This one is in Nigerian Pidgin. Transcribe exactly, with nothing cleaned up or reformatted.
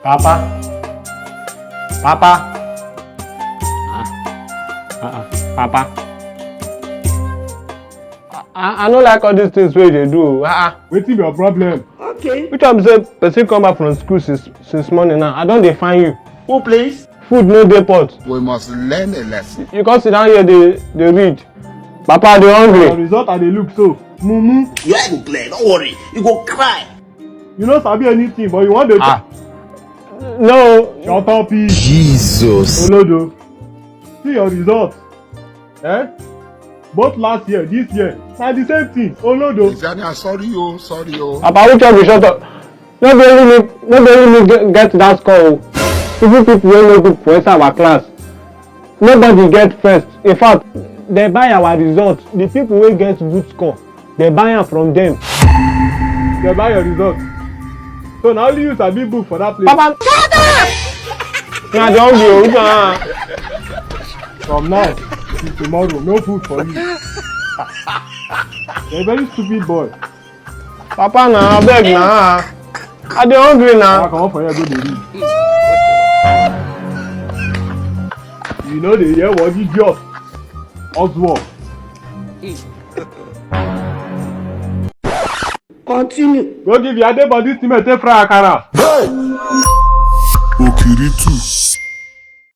Papa. Papa. Ah, ah, ah, Papa. I, I, I no like all these things wey you dey do. Ah, ah. Wetin be your problem? Okay. Which one be say person come back from school since since morning now? I don dey find you. Who, please? Food no dey pot. We must learn a lesson. You come sit down here dey dey read. Papa, I dey hungry. Your result I dey look so. Mumu. Your eye go clear, don't worry. You go cry. You no sabi anything, but you wan dey. Ah. No. Shut up, peace. Jesus. Olodo. See your result. Eh? Both last year, this year, na the same thing. Olodo. Izania, sorry o, sorry o. Papa, which one be shut up? No be only me, no be only me get, get that score o. Even people wey no good for inside our class, nobody get first. In fact, they buy our result. The people wey get good score, they buy am from them. They buy your result. So na only you sabi book for that place. Papa, shut up! Na the hungry o, which one? From now till tomorrow, no food for you. You're a very stupid boy. Papa, na abeg na. I dey hungry na. I come for here go dey read. You know the year what idiot. Oswald. Continue. Go give your neighbor this thing, take fry akara. Hey! Okiritu.